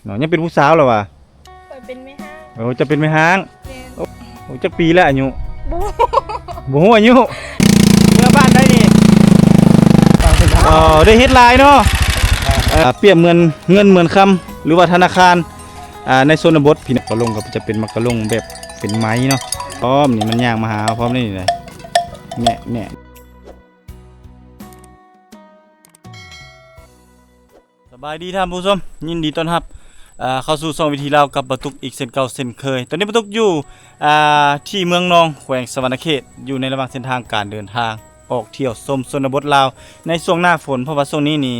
ເນາະ ຍັງເປັນຜູ້ສາວລະຫວາ? ຂ້ອຍເປັນແມ່ຮ້າງ. ໂອ້ ເຈົ້າເປັນແມ່ຮ້າງ? ແມ່ນ. ໂອ້ ຈັກປີແລ້ວອາຍຸ? ບໍ່ຮູ້ ບໍ່ຮູ້ອາຍຸ. ເມືອບ້ານໃດນີ້? ເອີ ໄດ້ເຮັດຫຼາຍເນາະ. ເອີ ປຽບເໝືອນເງິນເໝືອນຄຳ ຫຼືວ່າທະນາຄານ ອ່າ ໃນຊົນນະບົດ ພີ່ນ້ອງ. ໝາກກະລົງກໍຈະເປັນໝາກກະລົງແບບເປັນໄມ້ເນາະ. ພ້ອມນີ້ ມັນຍ່າງມາຫາເຮົາພ້ອມນີ້ ນີ້ ແນະ ແນະ. ສະບາຍດີທ່ານຜູ້ຊົມ, ຍິນດີຕ້ອນຮັບ ເຂົ້າສູ່ຊ່ອງວິຖີລາວກັບປາຕຸກອີກເຊັ່ນເກົ່າເຊັ່ນເຄີຍ. ຕອນນີ້ປາຕຸກຢູ່ ອ່າ ທີ່ເມືອງນອງ ແຂວງສະຫວັນນະເຂດ, ຢູ່ໃນລະຫວ່າງເສັ້ນທາງການເດີນທາງອອກທ່ຽວຊົມຊົນນະບົດລາວ ໃນຊ່ວງໜ້າຝົນ, ເພາະວ່າຊ່ວງນີ້ນີ້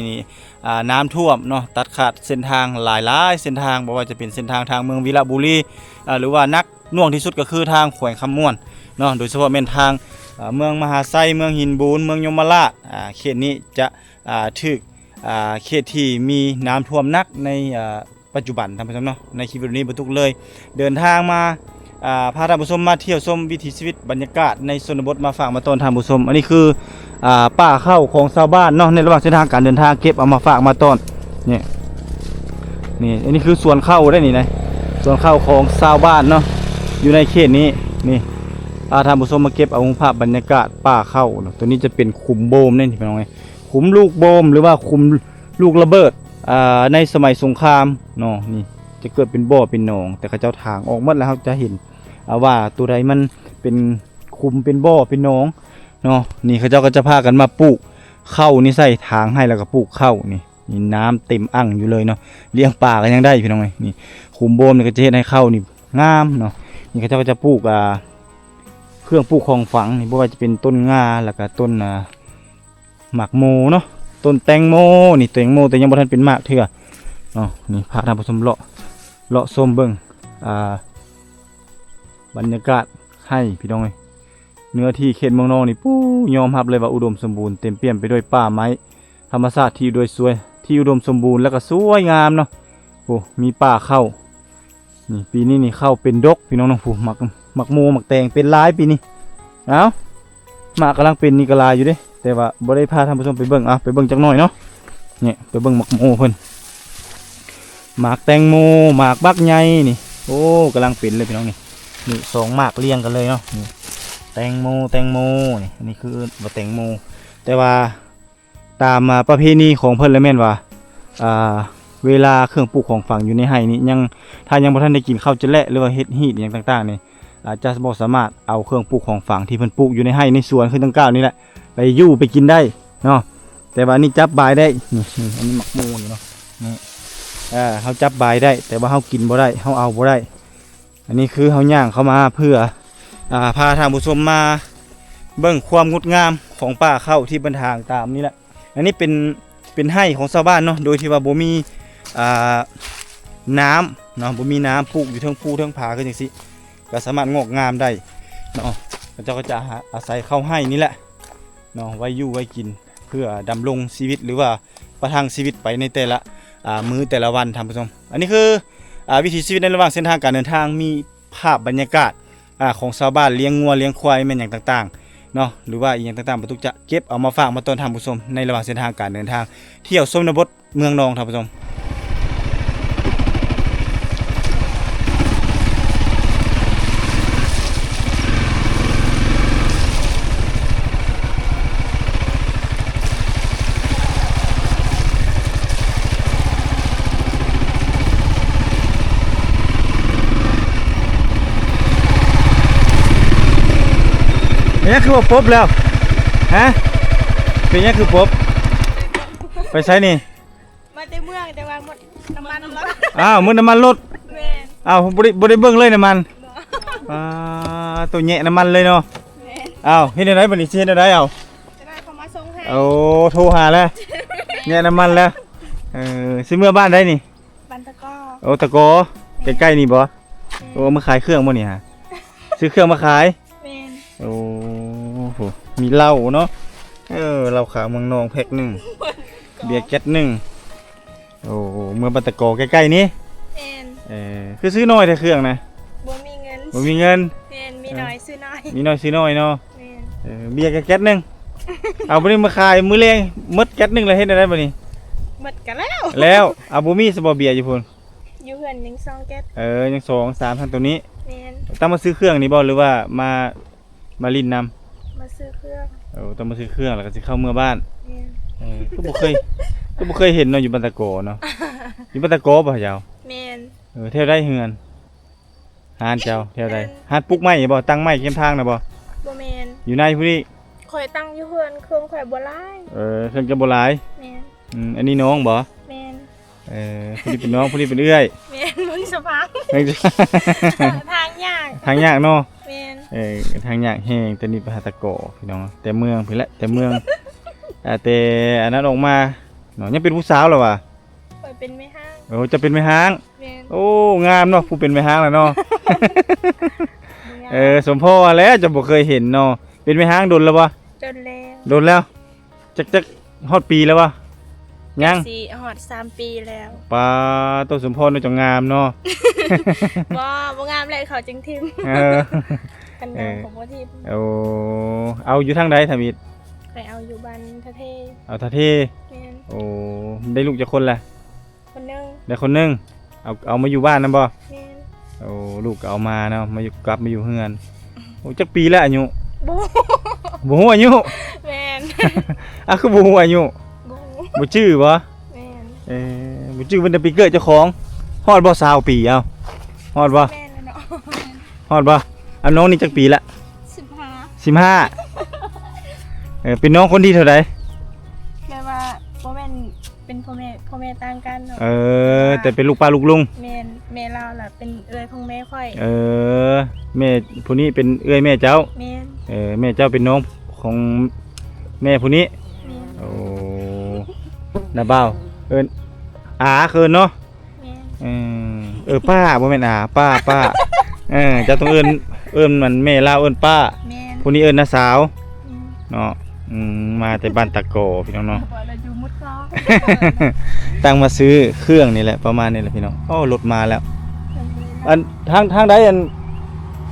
ອ່າ ນ້ຳຖ້ວມເນາະ, ຕັດຂາດເສັ້ນທາງຫຼາຍໆເສັ້ນທາງ, ບໍ່ວ່າຈະເປັນເສັ້ນທາງທາງເມືອງວິລະບູລີ ອ່າ ຫຼືວ່າໜັກໜ່ວງທີ່ສຸດກໍຄືທາງແຂວງຄຳມ່ວນເນາະ, ໂດຍສະເພາະແມ່ນທາງ ອ່າ ເມືອງມະຫາໄຊ, ເມືອງຫີນບູນ, ເມືອງຍົມມະລາດ, ອ່າ ເຂດນີ້ຈະ ອ່າ ຖືກ ອ່າ ເຂດທີ່ມີນ້ຳຖ້ວມໜັກໃນ ອ່າ ປັດຈຸບັນ ທ່ານຜູ້ຊົມເນາະ. ໃນຄລິບວິດີໂອນີ້ ປາຕຸກເລີຍເດີນທາງມາ ອ່າ ພາທ່ານຜູ້ຊົມມາທ່ຽວຊົມວິຖີຊີວິດ ບັນຍາກາດໃນຊົນນະບົດ ມາຝາກມາຕ້ອນທ່ານຜູ້ຊົມ. ອັນນີ້ຄື ອ່າ ປ່າເຂົ້າຂອງຊາວບ້ານເນາະ, ໃນລະຫວ່າງເສັ້ນທາງການເດີນທາງ ເກັບເອົາມາຝາກມາຕ້ອນ. ນີ້ ນີ້ ອັນນີ້ຄືສວນເຂົ້າໄດ໋ນີ້ນະ, ສວນເຂົ້າຂອງຊາວບ້ານເນາະ ຢູ່ໃນເຂດນີ້. ນີ້ ພາທ່ານຜູ້ຊົມມາເກັບເອົາຮູບພາບບັນຍາກາດປ່າເຂົ້າເນາະ. ຕົວນີ້ຈະເປັນຂຸມໂບມເດ້ ພີ່ນ້ອງເອີຍ, ຂຸມລູກໂບມ ຫຼືວ່າຂຸມລູກລະເບີດ ອ່າ ໃນສະໄໝສົງຄາມເນາະ. ນີ້ຈະເກີດເປັນບໍ່ເປັນໜອງ, ແຕ່ເຂົາເຈົ້າຖາງອອກໝົດແລ້ວ. ເຮົາຈະເຫັນ ອ່າ ວ່າຕົວໃດມັນເປັນຂຸມ ເປັນບໍ່ເປັນໜອງເນາະ. ນີ້ເຂົາເຈົ້າກໍຈະພາກັນມາປູກເຂົ້ານີ້ໃສ່, ຖາງໃຫ້ແລ້ວກໍປູກເຂົ້ານີ້. ນີ້ນ້ຳເຕັມອ່າງຢູ່ເລີຍເນາະ, ລ້ຽງປາກໍຍັງໄດ້ ພີ່ນ້ອງເອີຍ. ນີ້ຂຸມໂບມນີ້ກໍຈະເຮັດໃຫ້ເຂົ້ານີ້ງາມເນາະ. ນີ້ເຂົາເຈົ້າກໍຈະປູກ ອ່າ ເຄື່ອງປູກຂອງຝັງນີ້, ບໍ່ວ່າຈະເປັນຕົ້ນງາ ແລ້ວກໍຕົ້ນ ອ່າ ໝາກໂມເນາະ, ຕົ້ນແຕງໂມ. ນີ້ແຕງໂມແຕ່ຍັງບໍ່ທັນເປັນໝາກເທື່ອເນາະ. ນີ້ພາທ່ານຜູ້ຊົມເລາະ ເລາະຊົມເບິ່ງ ອ່າ ບັນຍາກາດໄຮ່ ພີ່ນ້ອງເອີຍ. ເນື້ອທີ່ເຂດເມືອງນອງນີ້ ປູ້ ຍອມຮັບເລີຍວ່າອຸດົມສົມບູນ, ເຕັມປ່ຽມໄປດ້ວຍປ່າໄມ້ ທຳມະຊາດທີ່ໂດຍສວຍ ທີ່ອຸດົມສົມບູນ ແລ້ວກໍສວຍງາມເນາະ. ໂອ້ ມີປ່າເຂົ້າ. ນີ້ ປີນີ້ນີ້ເຂົ້າເປັນດົກ ພີ່ນ້ອງເນາະ. ຜູ້ ໝາກ ໝາກໂມ ໝາກແຕງເປັນຫຼາຍປີນີ້. ເອົ້າ ໝາກກຳລັງເປັນນີ້ກໍຫຼາຍຢູ່ເດ້, ແຕ່ວ່າບໍ່ໄດ້ພາທ່ານຜູ້ຊົມໄປເບິ່ງ. ເອົາ ໄປເບິ່ງຈັກໜ້ອຍເນາະ. ນີ້ ໄປເບິ່ງໝາກໂມເພິ່ນ, ໝາກແຕງໂມ ໝາກບັກໃຫຍ່ນີ້. ໂອ້ ກຳລັງເປັນເລີຍ ພີ່ນ້ອງນີ້. ນີ້ສອງໝາກລຽງກັນເລີຍເນາະ. ນີ້ແຕງໂມ ແຕງໂມນີ້, ອັນນີ້ຄືວ່າແຕງໂມ. ແຕ່ວ່າ ຕາມ ອ່າ ປະເພນີຂອງເພິ່ນລະແມ່ນວ່າ ອ່າ ເວລາເຄື່ອງປູກຂອງຝັງຢູ່ໃນໄຮ່ນີ້ ຍັງ ຖ້າຍັງບໍ່ທັນໄດ້ກິນເຂົ້າຈະແລະ ຫຼືວ່າເຮັດຮີດຫຍັງຕ່າງໆນີ້ ອາດຈະບໍ່ສາມາດເອົາເຄື່ອງປູກຂອງຝັງທີ່ເພິ່ນປູກຢູ່ໃນໄຮ່ໃນສວນຄືດັ່ງກ່າວນີ້ແຫຼະ ໄປຢູ່ໄປກິນໄດ້ເນາະ. ແຕ່ວ່າອັນນີ້ຈັບບາຍໄດ້ ນີ້ ນີ້ ອັນນີ້ໝາກໂມນີ້ເນາະ. ນີ້ ເອີ ເຮົາຈັບບາຍໄດ້ ແຕ່ວ່າເຮົາກິນບໍ່ໄດ້ ເຮົາເອົາບໍ່ໄດ້. ອັນນີ້ຄືເຮົາຍ່າງເຂົ້າມາເພື່ອ ອ່າ ພາທ່ານຜູ້ຊົມມາເບິ່ງຄວາມງົດງາມຂອງປ່າເຂົ້າທີ່ເພິ່ນຖາງຕາມນີ້ແຫຼະ. ອັນນີ້ເປັນ ເປັນໄຮ່ຂອງຊາວບ້ານເນາະ, ໂດຍທີ່ວ່າບໍ່ມີ ອ່າ ນ້ຳເນາະ, ບໍ່ມີນ້ຳ, ປູກຢູ່ເທິງພູເທິງຜາຄືຈັ່ງຊີ້ ກໍສາມາດງອກງາມໄດ້ເນາະ. ເຂົາເຈົ້າກໍຈະອາໄສເຂົ້າໄຮ່ນີ້ແຫຼະເນາະ ໄວ້ຢູ່ໄວ້ກິນ ເພື່ອດຳລົງຊີວິດ ຫຼືວ່າ ປະທັງຊີວິດໄປໃນແຕ່ລະ ອ່າ ມື້ແຕ່ລະວັນ ທ່ານຜູ້ຊົມ. ອັນນີ້ຄື ອ່າ ວິຖີຊີວິດໃນລະຫວ່າງເສັ້ນທາງການເດີນທາງ, ມີພາບບັນຍາກາດ ອ່າ ຂອງຊາວບ້ານລ້ຽງງົວລ້ຽງຄວາຍແມ່ນຫຍັງຕ່າງໆເນາະ ຫຼືວ່າອີ່ຫຍັງຕ່າງໆ ປາຕຸກຈະເກັບເອົາມາຝາກມາຕ້ອນທ່ານຜູ້ຊົມ ໃນລະຫວ່າງເສັ້ນທາງການເດີນທາງ ທ່ຽວຊົນນະບົດ ເມືອງນອງ ທ່ານຜູ້ຊົມ. ເປັນຫຍັງຄືບໍ່ປົບແລ້ວ? ຮະ? ເປັນຫຍັງຄືປົບ? ໄປໃສນີ້? ມາແຕ່ເມືອງ ແຕ່ວ່າໝົດນ້ຳມັນລົດ. ອ້າວ ໝົດນ້ຳມັນລົດ? ແມ່ນ. ອ້າວ ບໍ່ໄດ້ ບໍ່ໄດ້ເບິ່ງເລີຍນ້ຳມັນ? ບໍ່. ອ່າ ໂຕແຍະນ້ຳມັນເລີຍເນາະ. ແມ່ນ. ອ້າວ ເຮັດແນວໃດບັດນີ້ ຊິເຮັດແນວໃດເອົາ? ຈະໄດ້ເຂົາມາສົ່ງໃຫ້. ໂອ້ ໂທຫາແລ້ວ ແຍະນ້ຳມັນແລ້ວ. ເອີ ຊິເມືອບ້ານໃດນີ້? ບ້ານຕະກໍ. ໂອ້ ຕະກໍ ແມ່ນ. ໃກ້ໆນີ້ບໍ່? ແມ່ນ. ໂອ້ ເອົາມາຂາຍເຄື່ອງບໍ່ນີ້ຫະ? ຊື້ເຄື່ອງມາຂາຍ? ແມ່ນ. ໂອ້ໂຫ ມີເຫຼົ້າເນາະ. ເອີ ເຫຼົ້າຂາວເມືອງນອງແພັກໜຶ່ງ ເບຍແກັດໜຶ່ງ. ໂອ້ ເມືອງບ້ານຕະກໍໃກ້ໆນີ້. ແມ່ນ. ເອີ ຄືຊື້ໜ້ອຍແທ້ເຄື່ອງນະ? ບໍ່ມີເງິນ. ບໍ່ມີເງິນ. ແມ່ນ ມີໜ້ອຍຊື້ໜ້ອຍ. ມີໜ້ອຍຊື້ໜ້ອຍເນາະ. ແມ່ນ. ເອີ ເບຍກໍແກັດໜຶ່ງ. ເອົາ ບັດນີ້ມາຂາຍມື້ແລງໝົດແກັດໜຶ່ງແລ້ວ ເຮັດແນວໃດບັດນີ້? ໝົດກໍແລ້ວ. ແລ້ວ. ເອົາ ບໍ່ມີສະບໍ່ເບຍຢູ່ພຸ້ນ? ຢູ່ເຮືອນຍັງສອງແກັດ. ເອີ ຍັງສອງສາມທັງໂຕນີ້. ແມ່ນ. ຕ້ອງມາຊື້ເຄື່ອງນີ້ບໍ່ ຫຼືວ່າມາ ມາຫຼິ້ນນຳ? ມາຊື້ເຄື່ອງ. ໂອ້ ຕ້ອງມາຊື້ເຄື່ອງ ແລ້ວກໍຊິເຂົ້າເມືອບ້ານ. ແມ່ນ. ເອີ ກໍບໍ່ເຄີຍ ກໍບໍ່ເຄີຍເຫັນເນາະ ຢູ່ບ້ານຕະໂກເນາະ. ຢູ່ບ້ານຕະໂກບໍ່ເຈົ້າ? ແມ່ນ. ເອີ ແຖວໃດເຮືອນ? ຮ້ານເຈົ້າແຖວໃດ? ຮ້ານປຸກໄມ້ບໍ່? ຕັ້ງໄມ້ຄຽມທາງນະບໍ່? ບໍ່ແມ່ນ. ຢູ່ໃນພຸ້ນນີ້? ຂ້ອຍຕັ້ງຢູ່ເຮືອນ ເຄື່ອງຂ້ອຍບໍ່ຫຼາຍ. ເອີ ເຄື່ອງເຈົ້າບໍ່ຫຼາຍ. ແມ່ນ. ອືມ ອັນນີ້ນ້ອງບໍ່? ແມ່ນ. ເອີ ຜູ້ນີ້ເປັນນ້ອງ ຜູ້ນີ້ເປັນເອື້ອຍ. ແມ່ນ. ເບິ່ງສະພາບ ເບິ່ງສະພາບ ທາງຍາກ ທາງຍາກເນາະ. ແມ່ນ. ເອີ ທາງຍາກແຮງ. ແຕ່ນີ້ໄປຫາຕະກໍພີ່ນ້ອງ ແຕ່ເມືອງພຸ້ນແຫຼະ ແຕ່ເມືອງ ອ່າ ແຕ່ອັນນັ້ນອອກມາເນາະ. ຍັງເປັນຜູ້ສາວລະຫວາ? ຂ້ອຍເປັນແມ່ຮ້າງ. ໂອ້ ເຈົ້າເປັນແມ່ຮ້າງ. ແມ່ນ. ໂອ້ ງາມເນາະ ຜູ້ເປັນແມ່ຮ້າງລະເນາະ. ບໍ່ງາມ. ເອີ ສົມພໍວ່າແຫຼະ ເຈົ້າບໍ່ເຄີຍເຫັນເນາະ. ເປັນແມ່ຮ້າງດົນລະບໍ່? ດົນແລ້ວ. ດົນແລ້ວ. ຈັກ ຈັກຮອດປີແລ້ວບໍ່? ຍັງ. ຊິຮອດສາມປີແລ້ວ. ປາໂຕ ສົມພໍເນາະ ເຈົ້າງາມເນາະ. ບໍ່ ບໍ່ງາມແຫຼະ ເຂົາຈຶ່ງຖິ້ມ. ເອີ ຄັນງາມ ເອີ ເຂົາບໍ່ຖິ້ມ. ໂອ້ ເອົາຢູ່ທາງໃດທຳອິດ? ຂ້ອຍເອົາຢູ່ບ້ານທ່າເທ. ເອົາທ່າເທ. ແມ່ນ. ໂອ້ ໄດ້ລູກຈັກຄົນລະ? ຄົນໜຶ່ງ. ໄດ້ຄົນໜຶ່ງ. ເອົາ ເອົາມາຢູ່ບ້ານນຳບໍ່? ແມ່ນ. ໂອ້ ລູກກໍເອົາມາເນາະ ມາຢູ່ ກັບມາຢູ່ເຮືອນ. ໂອ້ ຈັກປີແລ້ວອາຍຸ? ບໍ່ ບໍ່ຮູ້ອາຍຸ. ແມ່ນ. ອາ ຄືບໍ່ຮູ້ອາຍຸ? ບໍ່ຮູ້ ບໍ່ຈື່ບໍ່? ແມ່ນ. ເອີ ບໍ່ຈື່ເປັນແຕ່ປີເກີດເຈົ້າຂອງ. ຮອດບໍ່ຊາວປີ? ເອົ້າ ຮອດບໍ່? ແມ່ນແລ້ວເນາະ. ຮອດບໍ່? ອາ ນ້ອງນີ້ຈັກປີລະ? ສິບຫ້າ. ສິບຫ້າ. ເອີ ເປັນນ້ອງຄົນທີເທົ່າໃດ? ແບບວ່າບໍ່ແມ່ນ ເປັນພໍ່ແມ່ ພໍ່ແມ່ຕ່າງກັນເນາະ. ເອີ ແຕ່ເປັນລູກປ້າລູກລຸງ. ແມ່ນ. ແມ່ລາວລະເປັນເອື້ອຍຂອງແມ່ຂ້ອຍ. ເອີ ແມ່ຜູ້ນີ້ເປັນເອື້ອຍແມ່ເຈົ້າ. ແມ່ນ. ເອີ ແມ່ເຈົ້າເປັນນ້ອງຂອງແມ່ຜູ້ນີ້. ແມ່ນ. ໂອ້ ນ້າບ່າວ ເອີ້ນອາ ເອີ້ນເນາະ. ແມ່ນ. ເອີ ເອີ ປ້າ ບໍ່ແມ່ນອາ ປ້າ ປ້າ. ເອີ ເຈົ້າຕ້ອງເອີ້ນ ເອີ້ນມັນແມ່ລາວເອີ້ນປ້າ. ແມ່ນ. ຜູ້ນີ້ເອີ້ນນ້າສາວ. ແມ່ນ. ເນາະ. ອືມ ມາແຕ່ບ້ານຕາກໍພີ່ນ້ອງເນາະ. ບໍ່ໄດ້ຢູ່ໝົດຄອກ. ຕັ້ງມາຊື້ເຄື່ອງນີ້ແຫຼະ ປະມານນີ້ແຫຼະພີ່ນ້ອງ. ໂອ້ ລົດມາແລ້ວ. ອັນ ທາງ ທາງໃດ ອັນ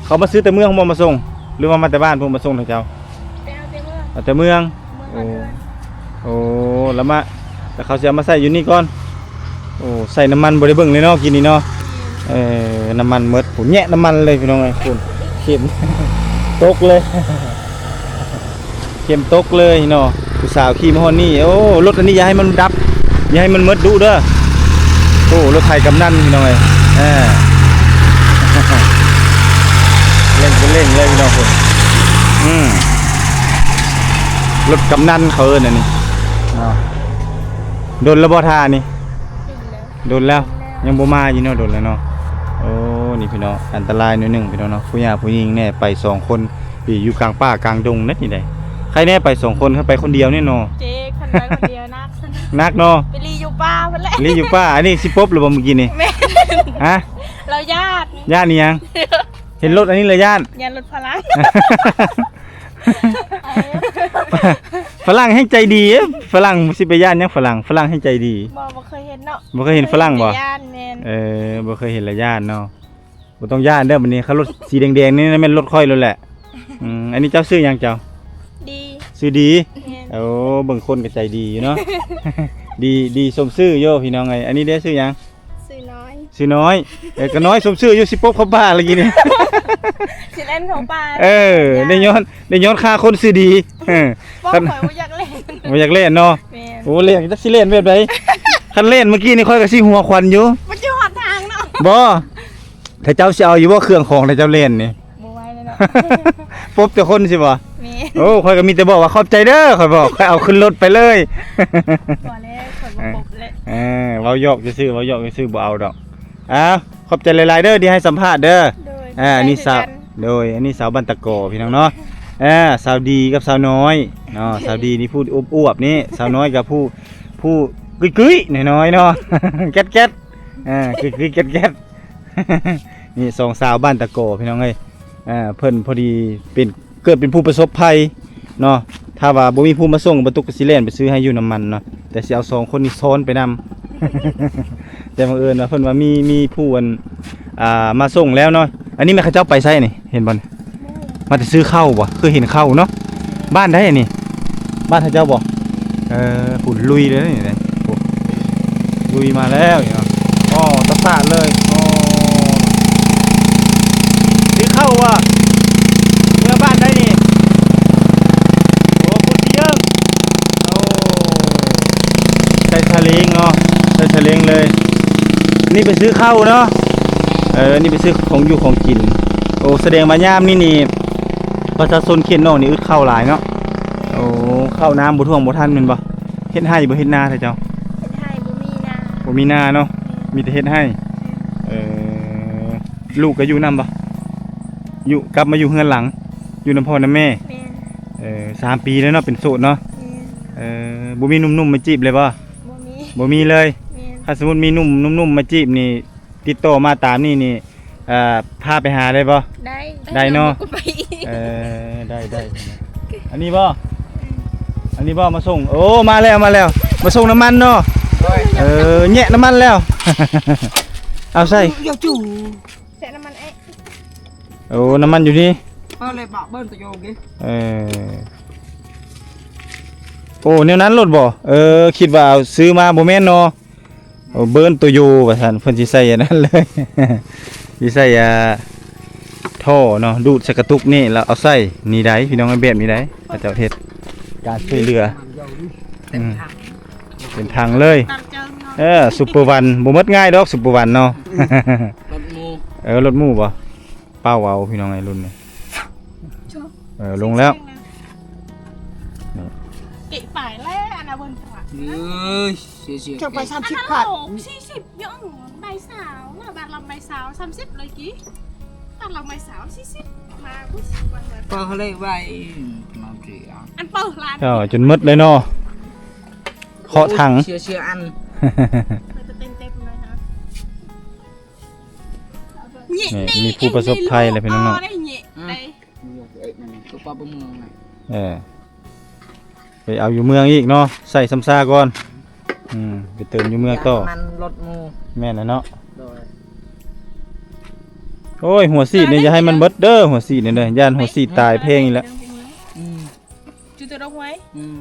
ເຂົາມາຊື້ແຕ່ເມືອງບໍ່ມາສົ່ງ ຫຼືວ່າມາແຕ່ບ້ານພຸ້ນມາສົ່ງໃຫ້ເຈົ້າ? ໄປເອົາແຕ່ເມືອງ. ເອົາແຕ່ເມືອງ. ເມືອງ ໂອ້ ເອົາເຮືອນ. ໂອ້ ແລ້ວມາ ແລ້ວເຂົາຊິເອົາມາໃສ່ຢູ່ນີ້ກ່ອນ. ໂອ້ ໃສ່ນ້ຳມັນບໍ່ໄດ້ເບິ່ງເລີຍເນາະ ກີ້ນີ້ເນາະ. ແມ່ນ. ເອີ ນ້ຳມັນໝົດ ໂອ້ ແຍະນ້ຳມັນເລີຍພີ່ນ້ອງເອີຍ. ໂອ້ ເຂັມຕົກເລີຍ ເຂັມຕົກເລີຍເນາະ. ຜູ້ສາວຂີ່ມາຮອດນີ້. ໂອ້ ລົດອັນນີ້ຢ່າໃຫ້ມັນດັບ ຢ່າໃຫ້ມັນໝົດດຸເດີ. ໂອ້ ລົດໄຖກຳນັນພີ່ນ້ອງເອີຍ. ເອີ ເລັ່ງເປັນເລັ່ງເລີຍພີ່ນ້ອງ. ອືມ ລົດກຳນັນເຂົາເອີ້ນອັນນີ້ເນາະ. ດົນແລ້ວບໍ່ທ່ານີ້? ດົນແລ້ວ. ດົນແລ້ວ. ຍັງບໍ່ມາຢູ່ເນາະ ດົນແລ້ວເນາະ. ໂອ້ ນີ້ພີ່ນ້ອງ ອັນຕະລາຍໜ້ອຍໜຶ່ງພີ່ນ້ອງເນາະ. ຜູ້ຍ່າຜູ້ຍິງແນ່ ໄປສອງຄົນ ຢູ່ກາງປ່າກາງດົງເດ້ນີ້ໃດ. ໃຄແນ່ໄປສອງຄົນ ຄັນໄປຄົນດຽວນີ້ເນາະ. ເຈ ຄັນໄປຄົນດຽວໜັກ. ໜັກເນາະ. ໄປລີ້ຢູ່ປ່າພຸ້ນແຫຼະ. ລີ້ຢູ່ປ່າ. ອັນນີ້ຊິປົບຫຼືບໍ່ມື້ກີ້ນີ້? ແມ່ນ. ຮະ? ລາວຢ້ານ. ຢ້ານອີ່ຫຍັງ? ເຫັນລົດອັນນີ້ແລ້ວຢ້ານ. ຢ້ານລົດຝຣັ່ງ. ຝຣັ່ງແຮ່ງໃຈດີ. ຝຣັ່ງຊິໄປຢ້ານຫຍັງຝຣັ່ງ? ຝຣັ່ງແຮ່ງໃຈດີ. ບໍ່ ບໍ່ເຄີຍເຫັນເນາະ. ບໍ່ເຄີຍເຫັນຝຣັ່ງບໍ່? ຢ້ານ. ແມ່ນ. ເອີ ບໍ່ເຄີຍເຫັນແລ້ວຢ້ານເນາະ. ບໍ່ຕ້ອງຢ້ານເດີບັດນີ້. ຄັນລົດສີແດງໆນີ້ແມ່ນລົດຂ້ອຍໂລດແຫຼະ. ອືມ ອັນນີ້ເຈົ້າຊື່ຫຍັງເຈົ້າ? ດີ. ຊື່ດີ. ແມ່ນ. ໂອ້ ເບິ່ງຄົນກໍໃຈດີຢູ່ເນາະ. ດີ ດີສົມຊື່ຢູ່ພີ່ນ້ອງເອີຍ. ອັນນີ້ເດ້ຊື່ຫຍັງ? ຊື່ນ້ອຍ. ຊື່ນ້ອຍ. ເອີ ກໍນ້ອຍສົມຊື່ຢູ່. ຊິປົບເຂົ້າປ່າລະກີ້ນີ້. ຊິແລ່ນເຂົ້າປ່າ. ເອີ ໄດ້ຍ້ອນ ໄດ້ຍ້ອນຂ້າຄົນຊື່ດີ. ເອີ ບໍ່ ຂ້ອຍບໍ່ຢາກແລ່ນ. ບໍ່ຢາກແລ່ນເນາະ. ແມ່ນ. ໂອ້ ແລ່ນຈັກຊິແລ່ນແບບໃດ? ຄັນແລ່ນມື້ກີ້ນີ້ຂ້ອຍກໍຊິຫົວຂວັນຢູ່. ມັນຊິຮອດທາງເນາະ. ບໍ່ ຖ້າເຈົ້າຊິເອົາຢູ່ບໍ່ເຄື່ອງຂອງ ຖ້າເຈົ້າແລ່ນນີ້? ບໍ່ໄຫວແລ້ວເນາະ. ປົບແຕ່ຄົນຊິບໍ່? ແມ່ນ. ໂອ້ ຂ້ອຍກໍມີແຕ່ບອກວ່າຂອບໃຈເດີ ຂ້ອຍບອກ ຂ້ອຍເອົາຂຶ້ນລົດໄປເລີຍ. ບໍ່ແລ້ວ ຂ້ອຍບໍ່ປົບແລ້ວ. ເອີ ເວົ້າຢອກຊື່ໆ ເວົ້າຢອກຊື່ໆ ບໍ່ເອົາດອກ. ອ້າວ ຂອບໃຈຫຼາຍໆເດີ ທີ່ໃຫ້ສຳພາດເດີ. ໂດຍ. ອ່າ ອັນນີ້ສາວ ໂດຍ ອັນນີ້ສາວບ້ານຕະກໍພີ່ນ້ອງເນາະ. ອ່າ ສາວດີກັບສາວນ້ອຍເນາະ. ສາວດີນີ້ຜູ້ອວບໆນີ້ ສາວນ້ອຍກໍຜູ້ ຜູ້ກຸ້ຍໆນ້ອຍໆເນາະ. ແກັດໆ ອ່າ ກຸ້ຍໆແກັດໆ. ນີ້ສອງສາວບ້ານຕະກໍພີ່ນ້ອງເອີຍ. ອ່າ ເພິ່ນພໍດີເປັນ ເກີດເປັນຜູ້ປະສົບໄພເນາະ. ຖ້າວ່າບໍ່ມີຜູ້ມາສົ່ງ ບັກຕຸກກໍຊິແລ່ນໄປຊື້ໃຫ້ຢູ່ນ້ຳມັນເນາະ ແຕ່ຊິເອົາສອງຄົນນີ້ຊ້ອນໄປນຳ. ແຕ່ບັງເອີນວ່າເພິ່ນວ່າມີ ມີຜູ້ອັນ ອ່າ ມາສົ່ງແລ້ວເນາະ. ອັນນີ້ແມ່ນເຂົາເຈົ້າໄປໃສນີ້ ເຫັນບໍ່ນີ້? ມາແຕ່ຊື້ເຂົ້າບໍ່? ຄືເຫັນເຂົ້າເນາະ. ບ້ານໃດອັນນີ້? ບ້ານເຂົາເຈົ້າບໍ່? ເອີ ພຸ້ນລຸຍເລີຍນີ້ເດ້. ໂອ້ ລຸຍມາແລ້ວນີ້ເນາະ. ອໍ ຕາໄຊ ຂາດເລີຍ. ໂອ້ ຊື້ເຂົ້າບໍ່? ເມືອບ້ານໃດນີ້? ໂອ້ ພູສະເຢິງ. ໂອ້ ໃສ່ສະເລັງເນາະ ໃສ່ສະເລັງເລີຍ. ນີ້ໄປຊື້ເຂົ້າເນາະ. ເອີ ນີ້ໄປຊື້ຂອງຢູ່ຂອງກິນ. ໂອ້ ສະແດງວ່າຍາມນີ້ນີ້ ປະຊາຊົນເຂດນອກນີ້ອຶດເຂົ້າຫຼາຍເນາະ. ໂອ້ ເຂົ້ານ້ຳບໍ່ຖ້ວມບໍ່ທັນແມ່ນບໍ່? ເຮັດໄຮ່ບໍ່ເຮັດນາແທ້ເຈົ້າ? ເຮັດໄຮ່ ບໍ່ມີນາ. ບໍ່ມີນາເນາະ. ແມ່ນ. ມີແຕ່ເຮັດໄຮ່. ແມ່ນ. ເອີ ລູກກໍຢູ່ນຳບໍ່? ຢູ່ ກັບມາຢູ່ເຮືອນຫຼັງ ຢູ່ນຳພໍ່ນຳແມ່. ແມ່ນ. ເອີ ສາມປີແລ້ວເນາະ ເປັນໂສດເນາະ. ແມ່ນ. ເອີ ບໍ່ມີໜຸ່ມໆມາຈີບເລີຍບໍ່? ບໍ່ມີ. ບໍ່ມີເລີຍ. ແມ່ນ. ຖ້າສົມມຸດມີໜຸ່ມ ໜຸ່ມໆມາຈີບນີ້ ຕິດຕໍ່ມາຕາມນີ້ນີ້ ເອີ ພາໄປຫາໄດ້ບໍ່? ໄດ້. ໄດ້ເນາະ. ກໍໄປອີກ. ເອີ ໄດ້ໆ. ອັນນີ້ບໍ່? ອືມ. ອັນນີ້ບໍ່ມາສົ່ງ? ໂອ້ ມາແລ້ວ ມາແລ້ວ ມາສົ່ງນ້ຳມັນເນາະ. ໂດຍ. ເອີ ແຍະນ້ຳມັນແລ້ວ. ເອົາໃສ່ ເອົາຈູ ແຊະນ້ຳມັນເອະ. ໂອ້ ນ້ຳມັນຢູ່ນີ້. ເອີ ເລີຍບະເບິ່ນຕະໂຍງເດ້. ເອີ ໂອ້ ແນວນັ້ນໂລດບໍ່? ເອີ ຄິດວ່າເອົາຊື້ມາ ບໍ່ແມ່ນເນາະ. ໂອ້ ເບິ່ນໂຕໂຍວ່າຊັ້ນ ເພິ່ນຊິໃສ່ອັນນັ້ນເລີຍ ຊິໃສ່ ອ່າ ທໍ່ເນາະ ດູດໃສ່ກະຕຸກນີ້ ແລ້ວເອົາໃສ່ນີ້ໄດ໋ ພີ່ນ້ອງເອີຍ ແບບນີ້ໄດ໋ ເຂົາເຈົ້າເຮັດການຊ່ວຍເຫຼືອ. ອືມ ເປັນຖັງເລີຍ. ເອີ ຊຸບເປີວັນ ບໍ່ໝົດງ່າຍດອກ ຊຸບເປີວັນເນາະ. ລົດໝູ່. ເອີ ລົດໝູ່ບໍ່? ເປົ່າເອົາ ພີ່ນ້ອງເອີຍ ລຸ້ນນີ້. ເອີ ລົງແລ້ວ. ເກະປາຍແລ້ວ ອັນນະເບິ່ງຕົວະ. ເອີຍ ເສຍໆ ເຈົ້າໄປສາມສິບບາດ ສີ່ສິບ ຍັງໃບຊາວ ບາດລຳໃບຊາວ ສາມສິບເລີຍກີ້ ບາດລຳໃບຊາວ ສີ່ສິບ ມາ ອຸ້ຍ ວັນເລີຍ ເປີເລີຍໄວ ອັນເປີຮ້ານ ເຈົ້າ ຈົນໝົດເລີຍເນາະ ເຄາະຖັງ ເຊື່ອໆ ອັນ ເຕັມໆເລີຍ. ນີ້ ມີຜູ້ປະສົບໄພແລ້ວ ພີ່ນ້ອງເນາະ. ເອີ ໄປເອົາຢູ່ເມືອງອີກເນາະ ໃສ່ຊຳຊາກ່ອນ. ອືມ ໄປເຕີມຢູ່ເມືອງຕໍ່ ນ້ຳມັນລົດໝູ່. ແມ່ນແລ້ວເນາະ. ໂດຍ. ໂອ້ຍ ຫົວສີດນີ້ຢ່າໃຫ້ມັນເບິດເດີ ຫົວສີດນີ້ເດີ ຢ້ານຫົວສີດຕາຍແພງອີກແລ້ວ. ອືມ ຈຸດຕົວດອກຫວຍ. ອືມ.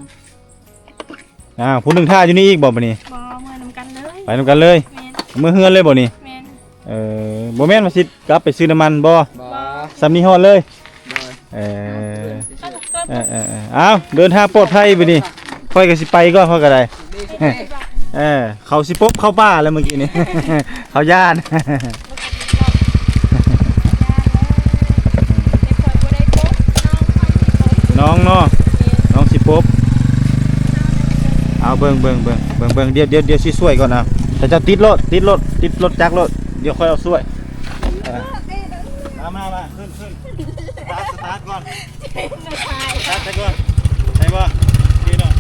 ອ້າວ ຜູ້ໜຶ່ງຖ້າຢູ່ນີ້ອີກບໍ່ບັດນີ້? ບໍ່ ເມືອນຳກັນເລີຍ. ໄປນຳກັນເລີຍ? ແມ່ນ. ເມືອເຮືອນເລີຍບໍ່ນີ້? ແມ່ນ. ເອີ ບໍ່ແມ່ນວ່າຊິກັບໄປຊື້ນ້ຳມັນບໍ່? ບໍ່. ສ່ຳນີ້ຮອດເລີຍ? ໂດຍ. ເອີ ເອີໆໆ ເອົາ ເດີນທາງປອດໄພບັດນີ້ ຂ້ອຍກໍຊິໄປກ່ອນ ຂ້ອຍກໍໄດ້. ເອີ ເຂົາຊິປົບເຂົ້າປ່າແລ້ວມື້ກີ້ນີ້ ເຂົາຢ້ານ. ນ້ອງເນາະ ນ້ອງຊິປົບ. ເອົາ ເບິ່ງໆໆ ເບິ່ງໆ ດຽວ ດຽວຊິຊ່ວຍກ່ອນນະ. ເຈົ້າຕິດໂລດ ຕິດໂລດ ຕິດລົດຈັກໂລດ ດຽວຂ້ອຍເອົາຊ່ວຍ. ເອີ ມາ ມາ ມາ ຂຶ້ນ ຂຶ້ນ ສະຕາດ ສະຕາດກ່ອນ. ຕັດໄປກ່ອນ ໄດ້ບໍ່? ດີເນາະ.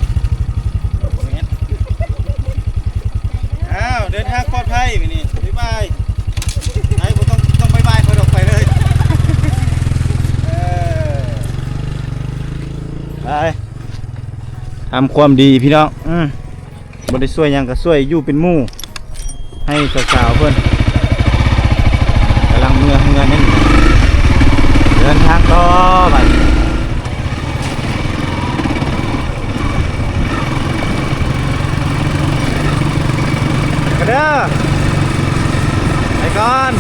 ອ້າວ ເດີນທາງປອດໄພມື້ນີ້ ບາຍບາຍ. ໄປ ບໍ່ຕ້ອງ ຕ້ອງບາຍບາຍ ຂ້ອຍດອກ ໄປເລີຍ. ເອີ ໄປ ທຳຄວາມດີພີ່ນ້ອງ. ອືມ ບໍ່ໄດ້ຊ່ວຍຫຍັງກໍຊ່ວຍຢູ່ເປັນໝູ່ໃຫ້ສາວໆເພິ່ນ. ກຳລັງເມືອເຮືອນນີ້ ເດີນທາງຕໍ່ບັດນີ້ ກະເດີ ໄປກ່ອນ.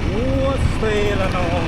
ໂອ້ ເຊລະນອງ.